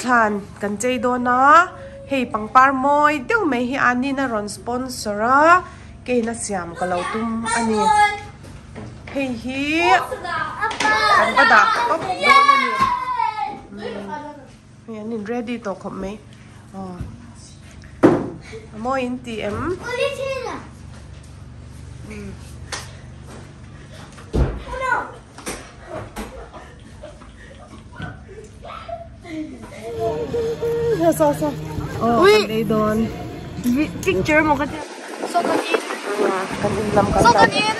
thlan kan chei dawn a hei pangpar mawi deuh mai hi Anin a rawn sponsor a kein a siam ka lo tum a ni hei hi kan va dah tawp dawn a ni hei an in ready tawh khawp mai aw a mawi in ti em. So so. Ui. Picture mo ka So kan in. Kan in lam kan So kan in.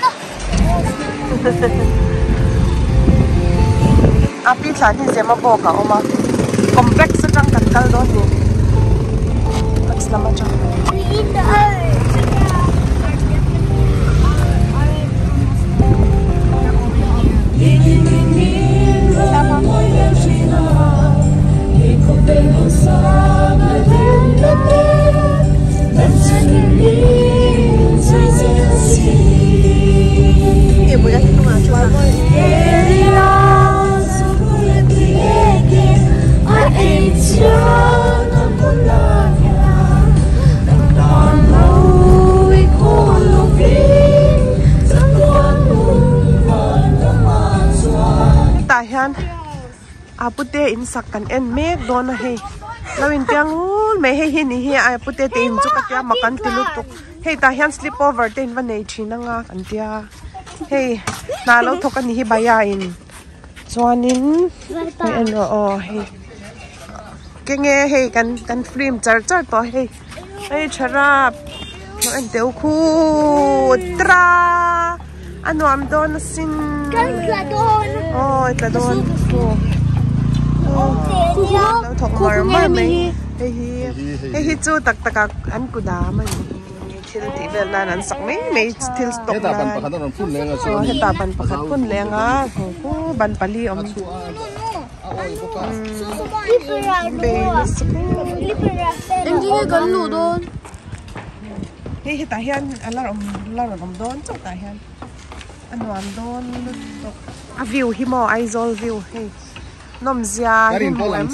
Api thlan hi zema bawk a awm a. Complex atang kan kal dawn ni. Complex lam atang. Hetah hian a pute in sak kan en mek dawn a hei lo in piang ul mai hei hi ni hi a pute te in chu ka tia mak an ti lutuk hei tah hian sleep over te in va nei thin anga kan tia hei hna lo thawk a ni hi baya in chuanin hei en rawh aw hei kenge hei kan kan film char char tawh hei hei tha rap lo en teh u khut tra a nuam dawn asin aw tla dawn lo thawk mar mar mai hei hi hei hi chu tak tak ah an kut am a ni. Thil tih vel nan an sak mai mai thil stock nan Heta ban pakhat a rawn phun leng a chuan heta ban pakhat phun leng a ban pali awm Engtin nge kan luh dawn hei hetah hian a la awm la rawn awm dawn chauh tah hian a nuam dawn lutuk a view hi maw Aizawl view hei. Nawmzia hi hmu em?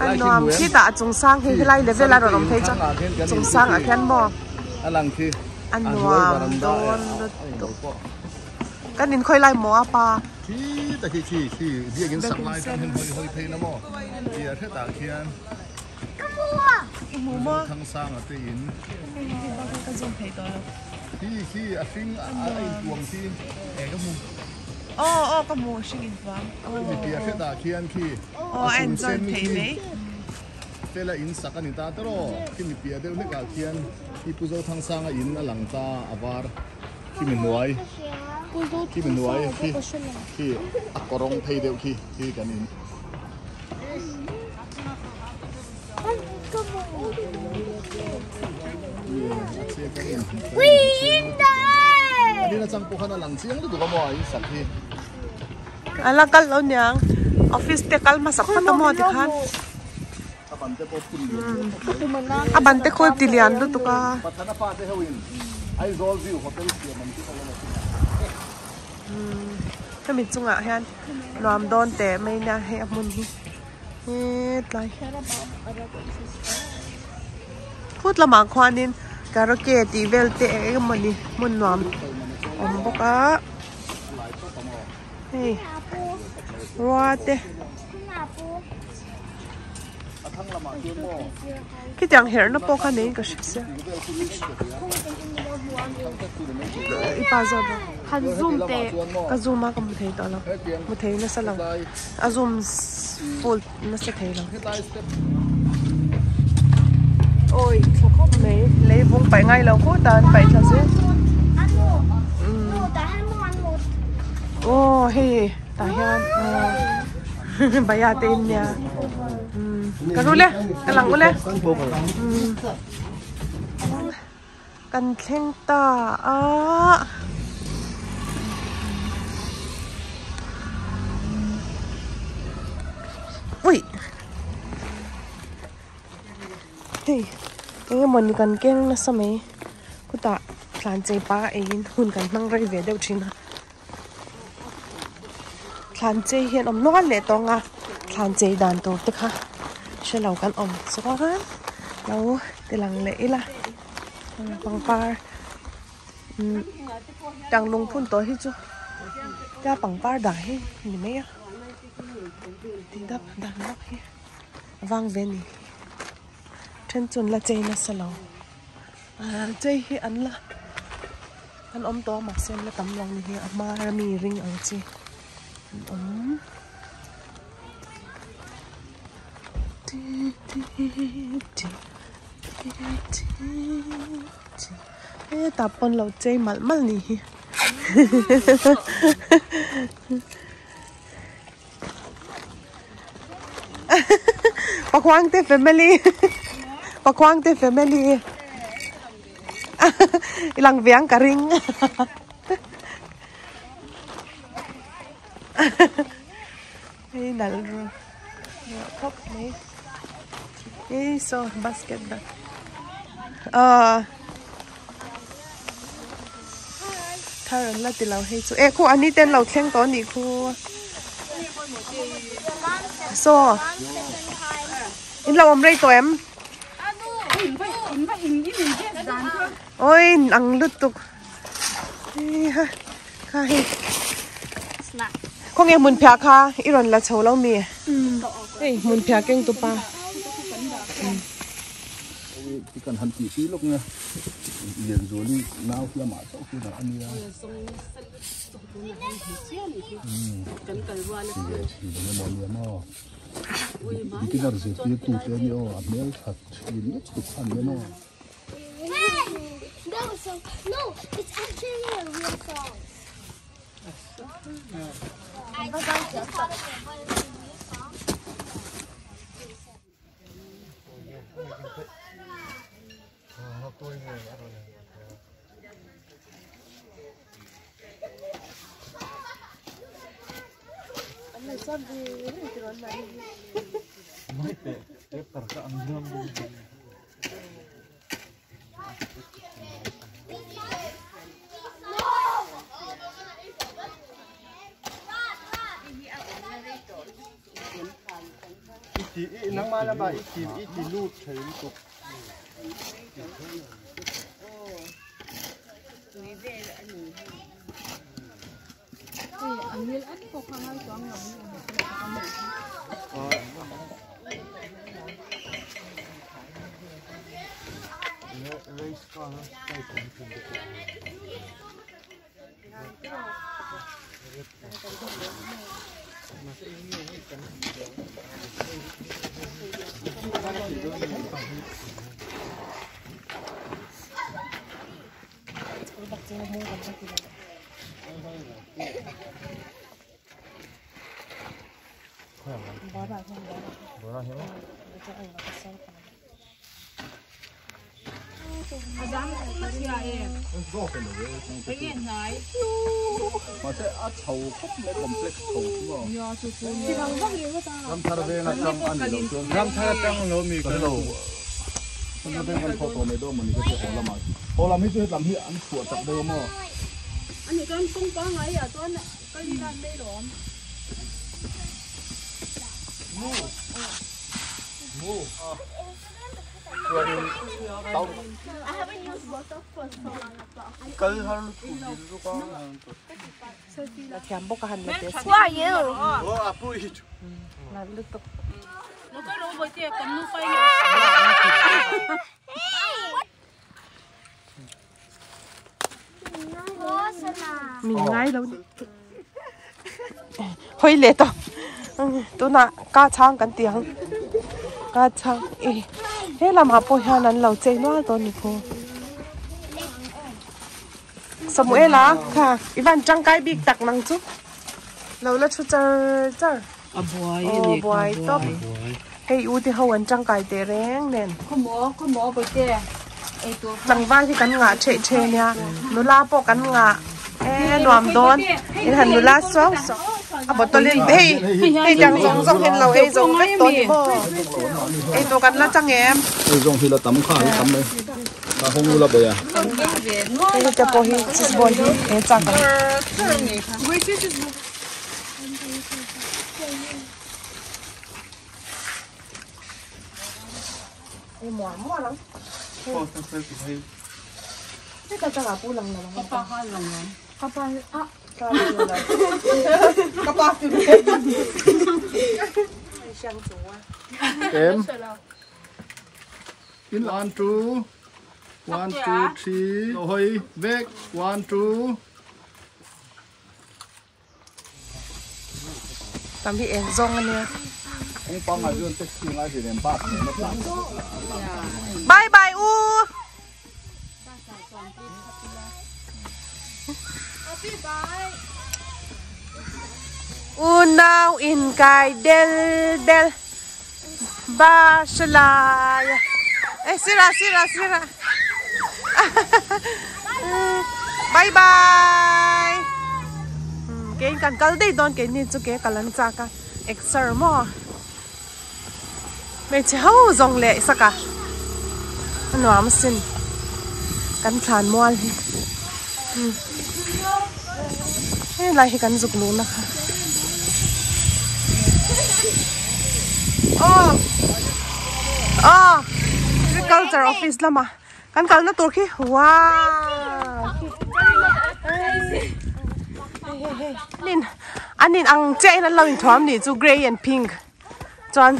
A nuam khitah a chung sang hei helai level a rawn awm phei chuan chung sang ah khian maw a nuam dawn lutuk kan inkhawi lai maw a pa i hmu maw ka zoom thei tawh lo. Aw aw ka hmu hring in tuam. Mi piah hretah khian khi a chung sen khi fela in sak a ni ta tawh khi mi piah deuh hlekah khian khi Pu Zothangsanga in a lang ta a var khi mi hnuai khi mi hnuai khi khi a kawrawng phei deuh khi khi kan in. A la kal lo niang office te kal hmasa phawt a maw tikhan a ban te khawi ti lian lutuk a. Hemi chungah hian nuam dawn teh mai nia hei a hmun hi. Hetlai phut lamah khuanin karaoke tih vel te eng emawni hmun nuam awm bawk a hei rua te khitiang herhna pawh kha nei in ka hre sia i pa zawt rawh han zoom teh ka zoom a ka hmu thei tawh lo hmu thei nasa lo. A zoom full nasa thei lo. Awi tha khawp mai lei vung paih ngai lo khawt a an paih thla zel. Aw hei tah hian bhaiya te in nia ka ru le ka lang ule Kan thleng ta a. Ui. Hei eng emaw ni kan keng nasa mai khutah tlan chei pa eiin hun kan hmang rei ve deuh thin a. Thlan chei hian awm nual leh tawng a. Thlan chei dan tur te kha hre lo kan awm chuan lo ti lang leh ila pangpar umm tang lungphun tawh hi chu tia pangpar dah hi ni mai a tih dap dan bawk hi a vang ve a ni then chu an la chei nasa lo ah chei hi an la an awm tawh a mahse an la tam lo ni hi a hma ami ring ang chi an awm. Hetah pawn lo chei malh malh ni hi Pakhuangte family Pakhuangte family i lang ve ang ka ring. Hei nalh ru ruah khawp mai hei saw basket dah aw thar an la ti lo hei chu eh khu ani te an lo thleng tawh a nih khu saw in lo awm rei tawh em oi ang lutuk. Heiha kha hei khawnge hmun phiah kha i rawn la chho lo mi hei hmun phiah keng tu pa ti kan han tih tih lawk nge Lianzuali nau hi amah chauh hi a nia emaw nia maw beginner zirtirtu te a nia aw a hmeltha thin lutuk kha a nia maw. Who are you? Min ngai lo hawi leh tawh tunah ka chhang kan ti ang ka chhang e he lamah pawh hian an lo chei nual dawn ni khaw Samuela kha i van tangkai bik tak nang chu lo la thu char char a buai a ni buai tawp hei u te ho an tangkai teh reng nen tlangval hi kan ngah theh theh nia nula pawh kan ngah e nuam dawn in han nula suau suau a bottle in hei hei tiang zawng zawng hian lo ei zawng vek tawh a ni maw ei tur kan la chang em ei zawng hi la tam kha hi tam mai a hawng ula bawi a hei te pawh hi cheese ball hi e chak ang. Ei muar muar ang. Hei ka changah pu lang lo ang. Ka pa kha lang lo. Ka pa a ka lang lo. Ka pa fi me. Siang chu a. Em. In 1 2 1 2 3 lo hoi vek 1 2 Tam hi eng zawng a nia. Bye bye u. Unau inkai del del ba shalai. Eh sira sira sira. Bye bye. Kein kan kal daih dawn keini chu ke kal an chak a exer maw hmeichhe ho zawng leh sak a a nuam asin kan thlan mual hi helai hi kan zuk luhna kha aw aw agriculture office lamah. Kan kalna tur khi wow nin an in ang chiah in an lo inthuam nih chu grey and pink chuan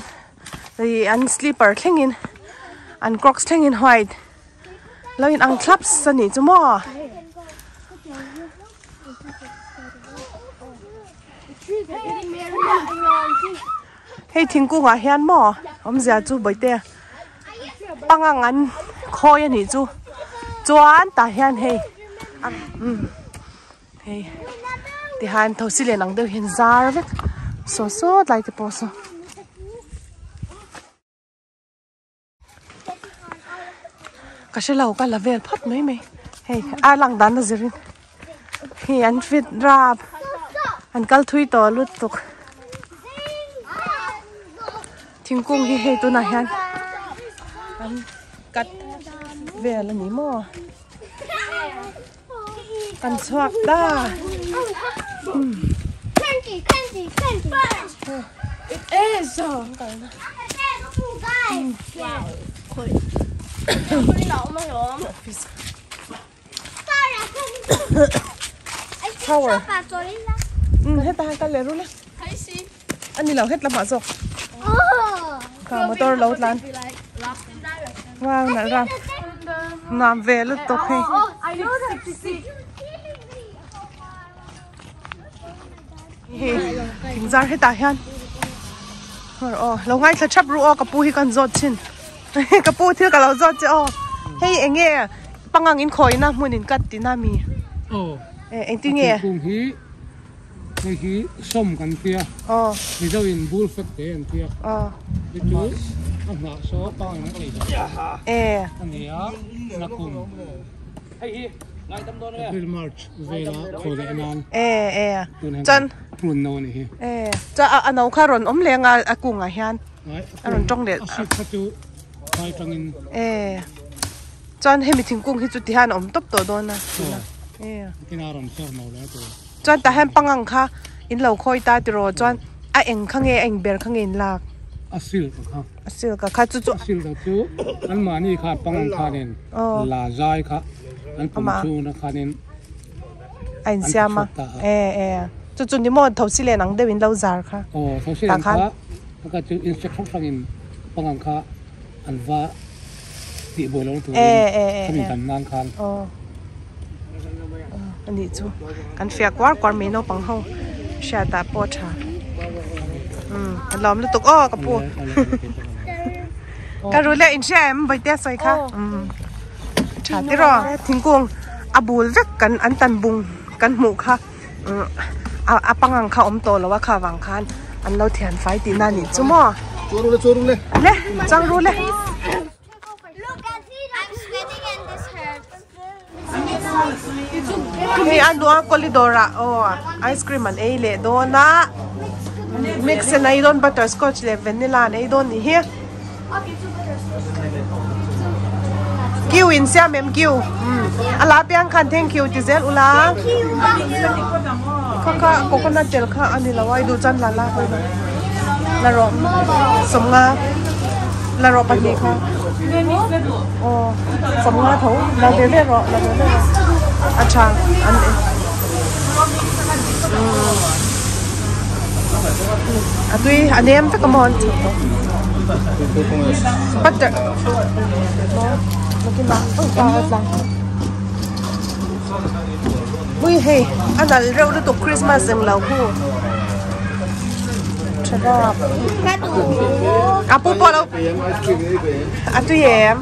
ih an slipper thleng in an crocs thleng in white lo in ang thlap a nih chu maw. Hei thingkung ah hian maw awmzia chu bawihte pangang an khawi a nih chu chuan tah hian hei umm hei tihian thosi len ang deuh hian zar vek saw sawt lai te pawh saw. Ka hre lo ka la vel phawt mai mai hei a lang dan a zirin hei an fit rap an kal thui tawh lutuk thingkung hi hei tunah hian an cut vel a ni maw kan chhuak ta. Tower. Heta han kal leh rul a. A ni lo het lamah zawk. Ka motor lo tlan. Wow nalh ram. Nuam ve lutuk hei. Hei thing zar hetah hian aw lo ngaithla thap ru aw ka pu hi kan zawt thin. Ka pu thil ka lo zawt che aw. Hei eng nge pangang in khawina hmun in cut tina mi? Aw. Engtin nge? Thingkung hi Hei hi sawm kan tia. Aw. Mizo in bul fek te an tia. Aw. Hi chu a hnah saw pang in a ei dah. E. A ni a, nakum. Hei hi ngaidam dawn nge. April March vela khaw leh nan. E e. Chuan. Prun no a ni hi. E. Chuan a no kha rawn awm leng a a kungah hian. A rawn tawng leh. A hrik kha chu phai tangin. E. Chuan hemi thingkung hi chu ti hian a awm tawp tawh dawn a. Aw. E. Tina rawn ser no leh tur. Chuan tah hian pangang kha in lo khawi ta tiraw chuan a eng kha nge a eng ber kha nge in lak? A silk kha. A silk kha chu chu. A silk chu an mahni kha pangang khanin la zai kha an pum chhung khanin a in siam a. E e chu chu ni maw thosi len ang deuh in lo zar kha. Aw thosi len kha kha chu insect hrang hrang in pangang kha an va tih buai lo turin khami dan nan khan. Aw a nih chu kan fiah kuar kuar mai naupang ho hriat ah pawh a tha umm a lawm lutuk aw ka pu ka ru leh inhria em bawihte a sawi kha umm tha tiraw thingkung a bul vek kan an tan bung kan hmuh kha umm a pangang kha awm tawh lo a kha vang khan an lo thian fai tihna a nih chu maw le chang ru le. Hei a hnua corridor ah aw ice cream an ei leh dawn a mix an ei dawn butterscotch leh vanilla an ei dawn nih hi queue in siam em queue a la piang khan thank you ti zel ula kha kha coconut tel kha a ni lo a i duh chuan la la la rawh sawmnga la rawh pahnih kha. Aw sawmnga tho la ve ve rawh la ve ve rawh a tha an a tui a nem vek a maw an chhak tawh butter ui hei a nalh reuh lutuk christmas englo khu tha rap a pu pawh lo a tui em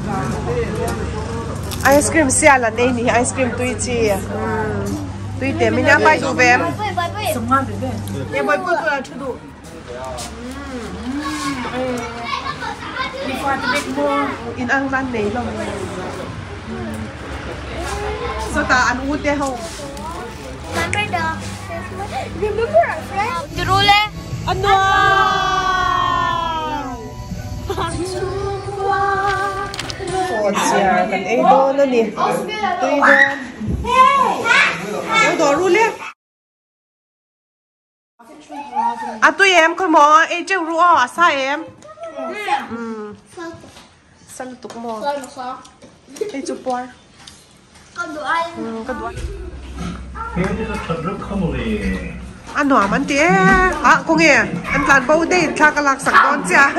ice cream sial an ei ni hi ice cream tui chi tui te min a pai duh ve em e bawihpui bulah thu duh in ang lan nei hlawm sawtah an u te ho Sawhchiar kan ei dawn a ni tui dawn lo dawr ru le. A tui em khaw maw ei teuh ru aw a sa em umm sa lutuk maw hei chu puar umm ka duh a nuam an ti e ah khawnge an tlan bo daih thlak a lak sak dawn chiah.